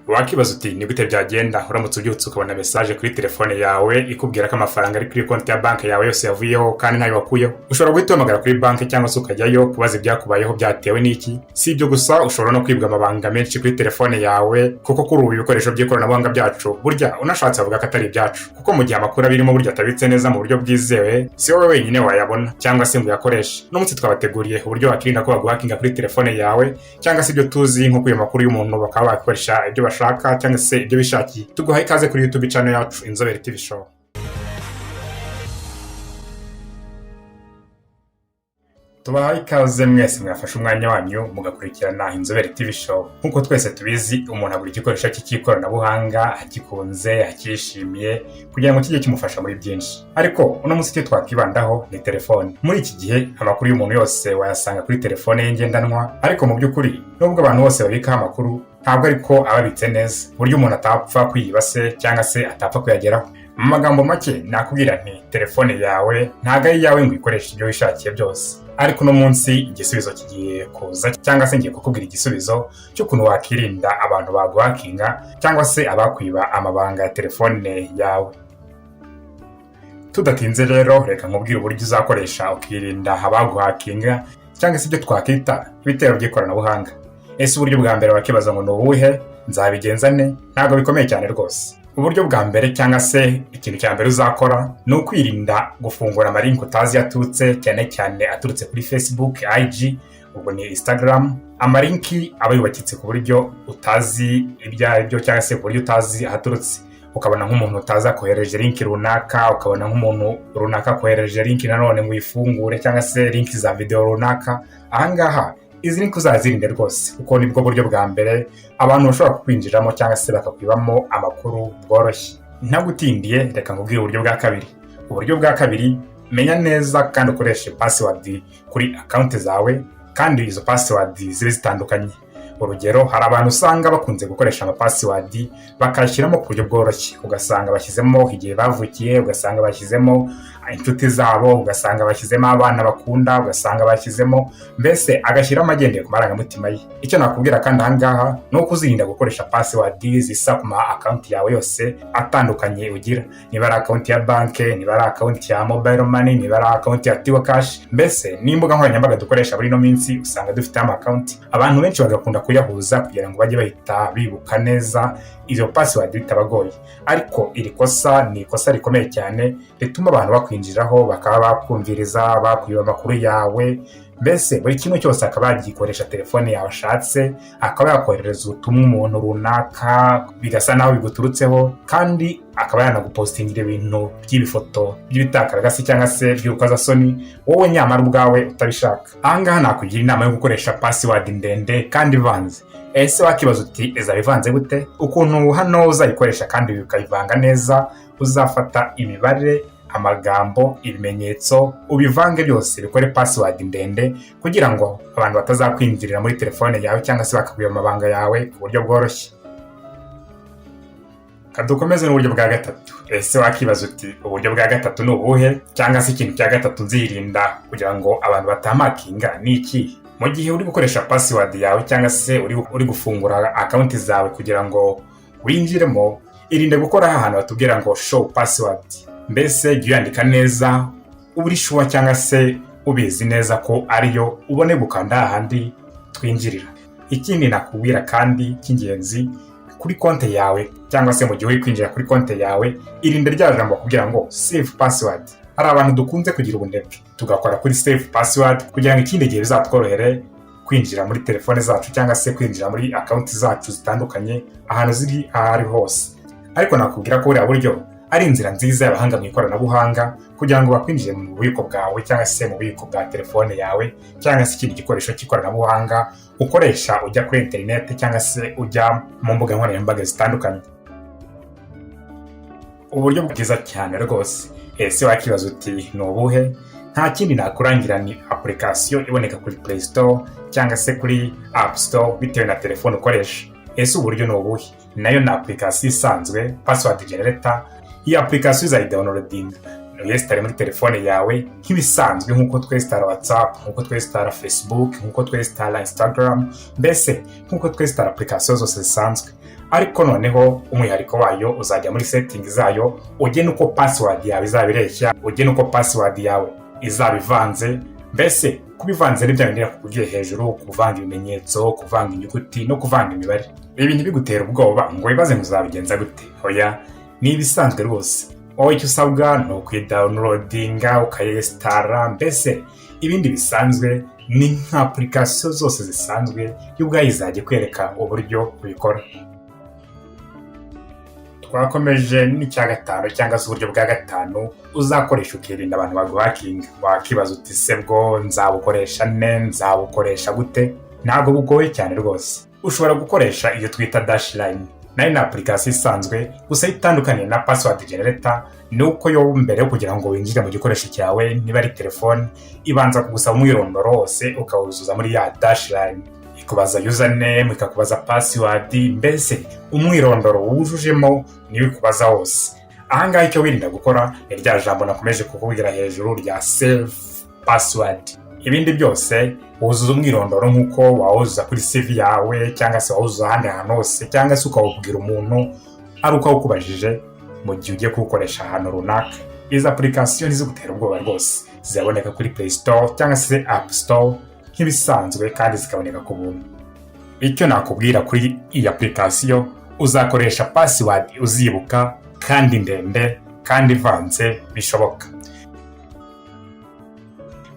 Wakibaza uti: "Ni gute byagenda uramutse ubyutse ukabona message kuri telefone yawe ikubwira ko amafaranga ari kuri konti ya banki yawe yose yavuyeho kandi ntayo wakuyeho?" Ushobora guhita uhamagara kuri banki cyangwa se ukajyayo kubaza ibyakubayeho byatewe n'iki. Si ibyo gusa, ushobora no kwibwa amabanga menshi kuri telefone yawe, kuko kuri ubu ibikoresho by'ikoranabuhanga byacu burya unashatse avuga ko atari ibyacu, kuko mu gihe amakuru abirimo burya atabitse neza mu buryo bwizewe, si wowe wenyine wayabona cyangwa se ngo uyakoreshe. Uno munsi twabateguriye uburyo wakirinda ko baguhakinga kuri telefone yawe, cyangwa se ibyo tuzi nko kwiba amakuru y'umuntu bakaba bakoresha ibyo bashaka cyangwa se ibyo bishakiye. Tuguhaye ikaze kuri YouTube channel yacu, Inzobere TV Show. Tubahaye ikaze mwese mwafashe umwanya wanyu mugakurikirana Inzobere TV Show. Nk'uko twese tubizi, umuntu agura igikoresho cye cy'ikoranabuhanga agikunze, akishimiye, kugira ngo kijye kimufasha muri byinshi. Ariko uno munsi icyo twakwibandaho ni telefone. Muri iki gihe amakuru y'umuntu yose wayasanga kuri telefone ye ngendanwa, ariko mu by'ukuri nubwo abantu bose babikaho amakuru, ntabwo ariko aba abitse neza ku buryo umuntu atapfa kwiyiba se cyangwa se atapfa kuyageraho. Mu magambo make nakubwira nti: telefone yawe ntabwo ari iyawe ngo uyikoreshe ibyo wishakiye byose. Ariko uno munsi igisubizo kigiye kuza, cyangwa se ngiye kukubwira igisubizo cy'ukuntu wakirinda abantu baguhakinga cyangwa se abakwiba amabanga ya telefone yawe. Tudatinze rero, reka nkubwire uburyo uzakoresha ukirinda abaguhakinga cyangwa se ibyo twakita ibitero by'ikoranabuhanga. Ese uburyo bwa mbere, wakibaza ngo ni ubuhe, nzabigenza ne? Ntabwo bikomeye cyane rwose. Uburyo bwa mbere cyangwa se ikintu cya mbere uzakora ni ukwirinda gufungura amalinki utazi aturutse, cyane cyane aturutse kuri Facebook, IG, ubwo ni Instagram. Amalinki aba yubakitse ku buryo utazi ibyo ari byo cyangwa se ku buryo utazi ahaturutse, ukabona nk'umuntu utazi akohereje link runaka, ukabona nk'umuntu runaka akohereje link nanone ngo uyifungure, cyangwa se link za videwo runaka. Ahangaha izi link uzazirinde rwose, kuko nibwo buryo bwa mbere abantu bashobora kukwinjiramo cyangwa se bakakwibamo amakuru bworoshye. Ntagutindiye, reka nkubwire uburyo bwa kabiri. Uburyo bwa kabiri: menya neza kandi ukoreshe password kuri account zawe, kandi izo password zibe zitandukanye. Urugero, hari abantu usanga bakunze gukoresha amapassword bakayashyiramo ku buryo bworoshye, ugasanga bashyizemo igihe bavukiye, ugasanga bashyizemo inshuti zabo, ugasanga bashyizemo abana bakunda, ugasanga bashyizemo, mbese agashyiramo agendeye ku marangamutima ye. Icyo nakubwira kandi ahangaha ni uko uzirinda gukoresha password zisa ku ma account yawe yose atandukanye ugira, niba ari account ya banki, niba ari account ya mobile money, niba ari account ya Tigo Cash, mbese n'imbuga nkoranyambaga dukoresha muri ino minsi usanga dufite ama account. Abantu benshi bagakunda kuyahuza kugira ngo bajye bahita bibuka neza izo password bitabagoye. Ariko iri kosa ni ikosa rikomeye cyane rituma abantu bakwinjiraho, bakaba bakumviriza, bakwiba amakuru yawe, mbese buri kimwe cyose akaba yagikoresha telefone yawe ashatse, akaba yakoherereza ubutumwa umuntu runaka bigasa naho biguturutseho, kandi akaba yanagupostingira ibintu by'ibifoto by'ibitakaragasi cyangwa se by'urukozasoni, wowe nyamara ubwawe utabishaka. Ahangaha nakugira inama yo gukoresha password ndende kandi ivanze. Ese wakibaza uti: "Izaba ivanze gute?" Ukuntu hano uzayikoresha kandi ukayivanga neza, uzafata imibare, amagambo, ibimenyetso, ubivange byose bikore password ndende, kugira ngo abantu batazakwinjirira muri telefone yawe cyangwa se bakakwiba amabanga yawe ku buryo bworoshye. Kadukomeze n'uburyo bwa gatatu. Ese wakibaza uti: "Uburyo bwa gatatu ni ubuhe?" Cyangwa se ikintu cya gatatu nzirinda kugira ngo abantu batampakinga ni iki? Mu gihe uri gukoresha password yawe cyangwa se uri gufungura account zawe kugira ngo winjiremo, irinde gukora ahantu batubwira ngo "show password". Mbese jya uyandika neza uri sure cyangwa se ubizi neza ko ariyo, ubone gukanda hahandi twinjirira. Ikindi nakubwira kandi cy'ingenzi, kuri konti yawe cyangwa se mu gihe uri kwinjira kuri konti yawe, irinde rya jambo kugira ngo "save password". Hari abantu dukunze kugira ubunebwe tugakora kuri save password kugira ngo ikindi gihe bizatworohere kwinjira muri telefone zacu cyangwa se kwinjira muri account zacu zitandukanye ahantu ziri aho ari hose. Ariko nakubwira ko buriya buryo ari inzira nziza y'abahanga mu ikoranabuhanga kugira ngo bakwinjire mu bubiko bwawe cyangwa se mu bubiko bwa telefone yawe cyangwa se ikindi gikoresho cy'ikoranabuhanga ukoresha ujya kuri interineti cyangwa se ujya mu mbuga nkoranyambaga zitandukanye. Uburyo bwiza cyane rwose. Ese wakibaza uti: "Ni ubuhe?" Nta kindi nakurangira, ni application iboneka kuri Play Store cyangwa se kuri App Store bitewe na telefone ukoresha. Ese uburyo ni ubuhe? Nayo ni application isanzwe, password generator. Iyi application uzayidownloadinga, uyinstalle muri telefone yawe nk'ibisanzwe, nk'uko twinstalla WhatsApp, nk'uko twinstalla Facebook, nk'uko twinstalla Instagram, mbese nk'uko twinstalla application zose zisanzwe. Ariko noneho umwihariko wayo, uzajya muri setting zayo, ugena uko password yawe izaba ireshya, ugena uko password yawe izaba ivanze. Mbese kuba ivanze ni bya bindi nakubwiye hejuru: kuvanga ibimenyetso, kuvanga inyuguti no kuvanga imibare. Ibi ntibigutera ubwoba ngo wibaze ngo uzabigenza gute. Oya, ni ibisanzwe rwose. Wowe icyo usabwa ni ukuyidownloadinga, ukayinstalla, mbese ibindi bisanzwe ni nka application zose zisanzwe, yo ubwayo izajya ikwereka uburyo ubikora. Twakomeje n'icya gatanu, cyangwa se uburyo bwa gatanu uzakoresha ukirinda abantu baguhackinga. Wakibaza uti: "Se bwo nzabukoresha ne? Nzabukoresha gute?" Ntabwo bugoye cyane rwose. Ushobora gukoresha iyo twita Dashlane. Nayo ni application isanzwe, gusa itandukaniye na password generator ni uko yo mbere yo kugira ngo winjire mu gikoresho cyawe, niba ari telefone, ibanza kugusaba umwirondoro wose, ukawuzuza muri ya Dashlane. Ikubaza username, ikakubaza password, mbese umwirondoro wujujemo niyo ikubaza wose. Ahangaha icyo wirinda gukora ni rya jambo nakomeje kukubwira hejuru rya "save password". Ibindi byose wuzuza umwirondoro nk'uko wawuzuza kuri CV yawe, cyangwa se wawuzuza ahandi hantu hose, cyangwa se ukawubwira umuntu ari uko awukubajije mu gihe ugiye kuwukoresha ahantu runaka. Izi application ntizigutera ubwoba rwose. Ziraboneka kuri Play Store cyangwa se App Store nk'ibisanzwe, kandi zikaboneka ku buntu. Icyo nakubwira kuri iyi application, uzakoresha password uzibuka, kandi ndende, kandi ivanze bishoboka.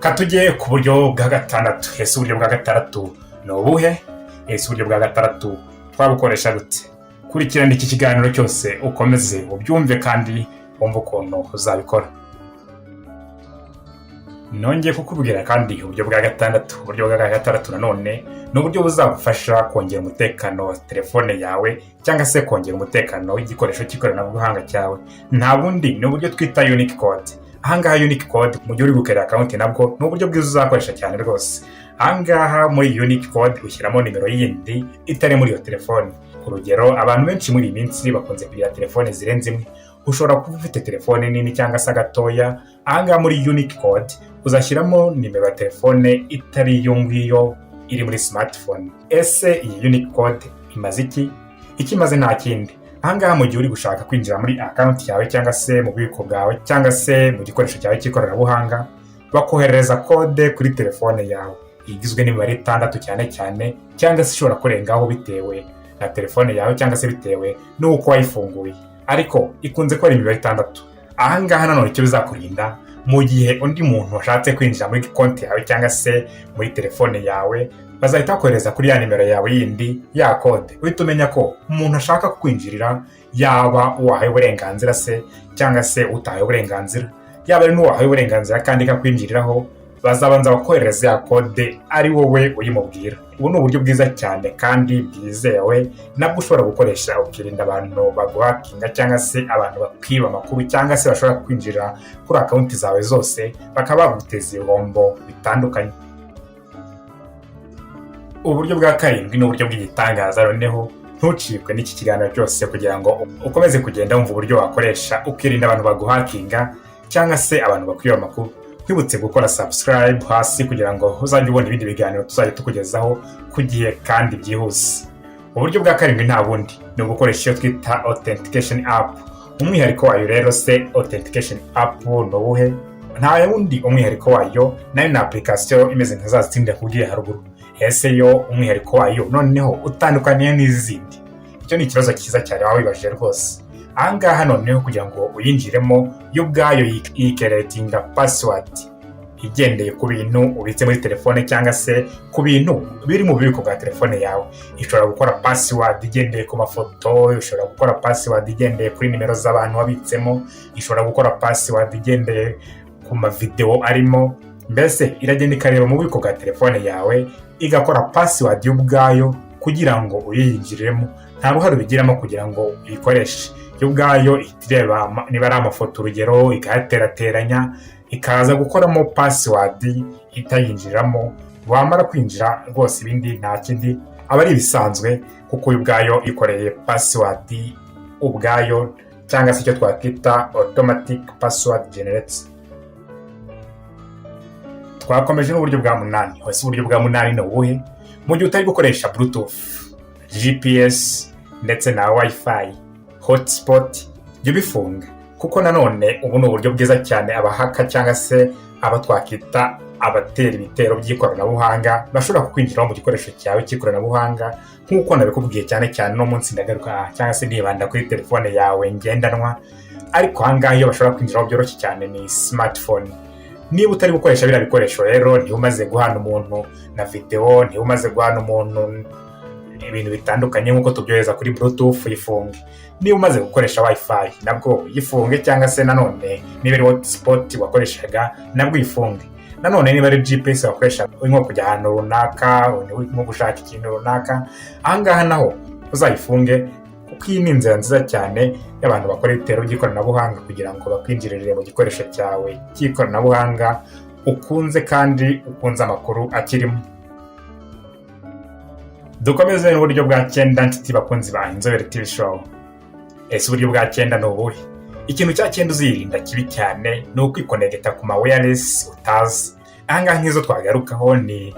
Katujye ku buryo bwa gatandatu. Ese uburyo bwa gatandatu ni ubuhe? Ese uburyo bwa gatandatu twabukoresha gute? Kurikirana iki kiganiro cyose, ukomeze ubyumve kandi wumve ukuntu uzabikora. Nongeye kukubwira kandi uburyo bwa gatandatu. Uburyo bwa gatandatu nanone ni uburyo buzagufasha kongera umutekano wa telefone yawe, cyangwa se kongera umutekano w'igikoresho cy'ikoranabuhanga cyawe. Nta bundi, ni uburyo twita unique code. Ahangaha unique code, mu gihe uri gukorera account, nabwo ni uburyo bwiza uzakoresha cyane rwose. Ahangaha muri unique code ushyiramo nimero yindi itari muri iyo telefone. Urugero, abantu benshi muri iyi minsi bakunze kugira telefone zirenze imwe. Ushobora kuba ufite telefone nini cyangwa se agatoya. Ahangaha muri unique code uzashyiramo nimero ya telefone itari iyo ngiyo iri muri smartphone. Ese iyi unique code imaze iki? Icyo imaze nta kindi. Ahangaha mu gihe uri gushaka kwinjira muri account yawe, cyangwa se mu bubiko bwawe, cyangwa se mu gikoresho cyawe cy'ikoranabuhanga, bakoherereza code kuri telefone yawe igizwe n'imibare itandatu cyane cyane, cyangwa se ishobora kurengaho bitewe na telefone yawe, cyangwa se bitewe n'uko wayifunguye, ariko ikunze kuba ari imibare itandatu. Ahangaha nanone icyo bizakurinda, mu gihe undi muntu washatse kwinjira muri konti yawe cyangwa se muri telefone yawe, bazahita bakohereza kuri ya nimero yawe yindi ya code, uhita umenya ko umuntu ashaka kukwinjirira, yaba uwahaye uburenganzira se cyangwa se utahaye uburenganzira. Yaba ari n'uwahaye uburenganzira kandi ikakwinjiriraho, bazabanza bakohereza ya code ari wowe uyimubwira. Ubu ni uburyo bwiza cyane kandi bwizewe, nabwo ushobora gukoresha ukirinda abantu baguhackinga, cyangwa se abantu bakwiba amakuru, cyangwa se bashobora kwinjira kuri account zawe zose bakaba baguteza ibihombo bitandukanye. Uburyo bwa karindwi ni uburyo bw'igitangaza. Noneho ntucikwe n'iki kiganiro cyose kugira ngo ukomeze kugenda wumva uburyo wakoresha ukirinda abantu baguhackinga, cyangwa se abantu bakwiba amakuru. Nkwibutse gukora subscribe hasi kugira ngo uzajye ubona ibindi biganiro tuzajya tukugezaho ku gihe kandi byihuse. Uburyo bwa karindwi nta bundi, ni ugukoresha iyo twita authentication app. Umwihariko wayo rero se, authentication app ni uwuhe? Nta wundi, umwihariko wayo nayo ni application imeze nka za zindi nakubwiye haruguru. Ese yo umwihariko wayo noneho utandukaniye n'izindi? Icyo ni ikibazo cyiza cyane waba wibajije rwose. Ahangaha noneho kugira ngo uyinjiremo, yo ubwayo yicreatinga password igendeye ku bintu ubitse muri telefone, cyangwa se ku bintu biri mu bubiko bwa telefone yawe. Ishobora gukora password igendeye ku mafoto, ishobora gukora password igendeye kuri nimero z'abantu wabitsemo, ishobora gukora password igendeye ku mavidewo arimo. Mbese iragenda ikareba mu bubiko bwa telefone yawe, igakora password y'ubwayo kugira ngo uyinjiriremo. Nta ruhare ubigiramo kugira ngo uyikoreshe. Yo ubwayo ihita ireba niba ari amafoto, urugero, ikayaterateranya, ikaza gukoramo password itayinjiramo. Wamara kwinjira rwose, ibindi nta kindi, aba ari ibisanzwe, kuko yo ubwayo ikoreye password ubwayo, cyangwa se icyo twakwita automatic password generator. Twakomeje n'uburyo bwa munani. Ese uburyo bwa munani ni ubuhe? Mu gihe utari gukoresha Bluetooth, GPS ndetse na WiFi hotspot, jya ubifunga, kuko nanone ubu ni uburyo bwiza cyane abahacker cyangwa se abo twakita abatera ibitero by'ikoranabuhanga bashobora kukwinjiraho mu gikoresho cyawe cy'ikoranabuhanga. Nk'uko nabikubwiye, cyane cyane uno munsi ndagaruka cyangwa se nibanda kuri telefone yawe ngendanwa, ariko ahangaha iyo bashobora kwinjiraho byoroshye cyane ni smartphone. Niba utari gukoresha biriya bikoresho rero, niba umaze guhana umuntu na videwo, niba umaze guhana umuntu ibintu bitandukanye nk'uko tubyohereza kuri Bluetooth, yifunge. Niba umaze gukoresha WiFi, nabwo yifunge, cyangwa se nanone niba ari hotspot wakoreshaga, nabwo uyifunge. Nanone niba ari GPS wakoresha urimo kujya ahantu runaka, urimo gushaka ikintu runaka, ahangaha naho uzayifunge, kuko iyi ni inzira nziza cyane y'abantu bakora ibitero by'ikoranabuhanga kugira ngo bakwinjirire mu gikoresho cyawe cy'ikoranabuhanga ukunze kandi ukunze amakuru akirimo. Dukomeze n'uburyo bwa cyenda, nshuti bakunzi ba Inzobere TV Show. Ese uburyo bwa cyenda ni ubuhe? Ikintu cya cyenda uzirinda kibi cyane ni ukwikonegita ku ma wireless utazi. Ahangaha nk'izo twagarukaho ni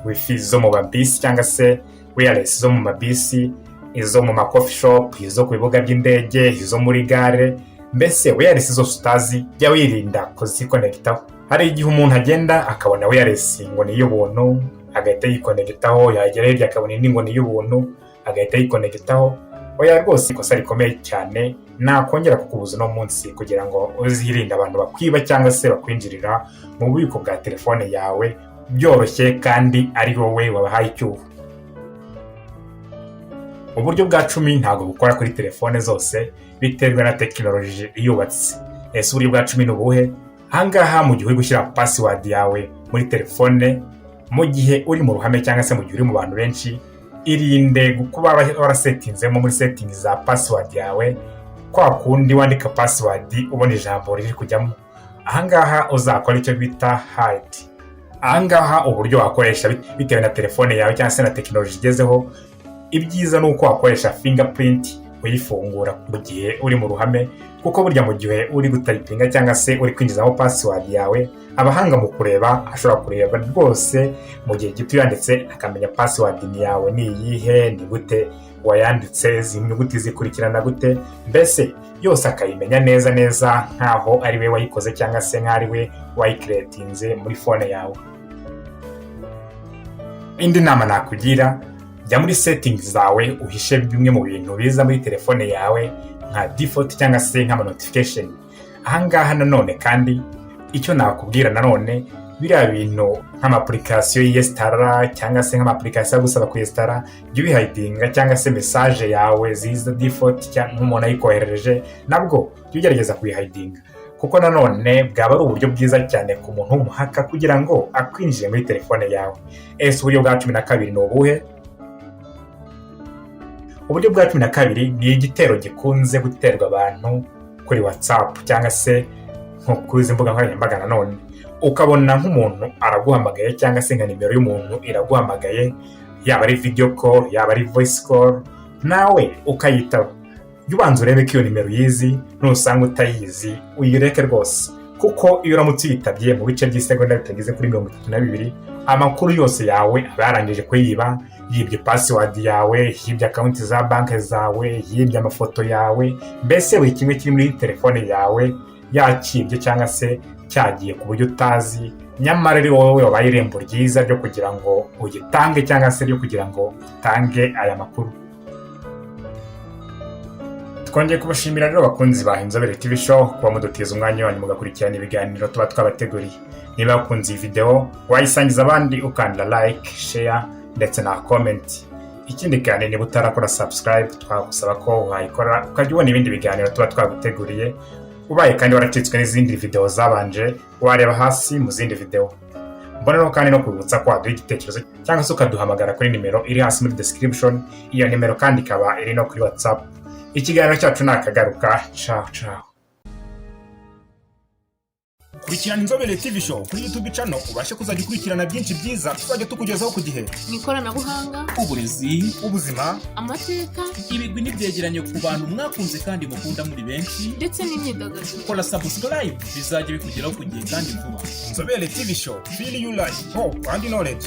WiFi zo mu mabisi cyangwa se wireless zo mu mabisi, izo mu ma coffee shop, izo ku bibuga by'indege, izo muri gare, mbese wireless zose utazi jya wirinda kuzikonegitaho. Hari igihe umuntu agenda akabona wireless ngo ni iy'ubuntu, agahita yikonegitaho, yagera hirya akabona indi ngo ni iy'ubuntu, agahita yikonegitaho. Oya rwose, ikosa rikomeye cyane nakongera kukubuza uno munsi kugira ngo uzirinde abantu bakwiba cyangwa se bakwinjirira mu bubiko bwa telefone yawe byoroshye kandi ari wowe wabahaye icyuho. Uburyo bwa 10 ntabwo bukora kuri telefone zose, biterwa na tekinoloji yubatse. Ese uburyo bwa 10 ni ubuhe? Ahangaha mu gihe uri gushyira password yawe muri telefone, mu gihe uri mu ruhame cyangwa se mu gihe uri mu bantu benshi, irinde kuba warasetinzemo muri setting za password yawe kwa kundi wandika password ubona ijambo riri kujyamo. Ahangaha uzakora icyo bita hide. Ahangaha uburyo wakoresha bitewe na telefone yawe cyangwa se na tekinoloji igezeho, ibyiza ni uko wakoresha fingerprint uyifungura mu gihe uri mu ruhame, kuko burya mu gihe uri gutayipinga cyangwa se uri kwinjizamo password yawe, abahanga mu kureba ashobora kureba rwose mu gihe gito yanditse akamenya password ni yawe ni iyihe, ni gute wayanditse, izi nyuguti zikurikirana gute, mbese yose akayimenya neza neza nk'aho ari we wayikoze cyangwa se nk'aho ari we wayikeretinze muri phone yawe. Indi nama nakugira, jya muri settings zawe uhishe bimwe mu bintu biza muri telefone yawe nka default cyangwa se nk'ama notification. Ahangaha nanone kandi icyo nakubwira nanone, biriya bintu nk'ama application yiyesitara cyangwa se nk'ama application agusaba kuyesitara, jya ubihayidinga, cyangwa se message yawe ziza default cyangwa nk'umuntu ayikoherereje, nabwo jya ugerageza kuyihayidinga, kuko nanone bwaba ari uburyo bwiza cyane ku muntu w'umuhacker kugira ngo akwinjire muri telefone yawe. Ese uburyo bwa 12 ni ubuhe? Uburyo bwa 12 ni igitero gikunze guterwa abantu kuri WhatsApp cyangwa se nko kuri izi mbuga nkoranyambaga. Nanone ukabona nk'umuntu araguhamagaye cyangwa se nka nimero y'umuntu iraguhamagaye, yaba ari video call, yaba ari voice call, nawe ukayitaba. Jya ubanza urebe ko iyo nimero uyizi. Nusanga utayizi, uyireke rwose, kuko iyo uramutse uyitabye, mu bice by'isegonda bitageze kuri 32, amakuru yose yawe aba yarangije kuyiba. Yibye password yawe, yibye account za banki zawe, yibye amafoto yawe, mbese buri kimwe kiri muri telefone yawe yakibye cyangwa se cyagiye ku buryo utazi, nyamara ari wowe wabaye irembo ryiza ryo kugira ngo ugitange cyangwa se ryo kugira ngo utange aya makuru. Twongeye kubashimira rero, bakunzi ba Inzobere TV Show, kuba mudutiza umwanya wanyu mugakurikirana ibiganiro tuba twabateguriye. Niba wakunze iyi videwo, wayisangiza abandi ukanda like, share ndetse na comment. Ikindi kandi, niba utarakora subscribe, twagusaba ko wayikora ukajya ubona ibindi biganiro tuba twaguteguriye. Ubaye kandi waracitswe n'izindi videwo zabanje, wareba hasi mu zindi videwo. Mboneraho kandi no kubibutsa ko waduha igitekerezo cyangwa se ukaduhamagara kuri nimero iri hasi muri description. Iyo nimero kandi ikaba iri no kuri WhatsApp. Ikiganiro cyacu ni akagaruka. Ciao ciao. Kurikirana Inzobere TV Show kuri YouTube channel, ubashe kuzajya ukurikirana byinshi byiza tuzajya tukugezaho ku gihe. Mu ikoranabuhanga, uburezi, ubuzima, amateka, ibigwi n'ibyegeranyo ku bantu mwakunze kandi mukunda muri benshi, ndetse n'imyidagaduro. Kora subscribe, bizajya bikugeraho ku gihe kandi vuba. Inzobere TV Show, feel you life, hope and knowledge.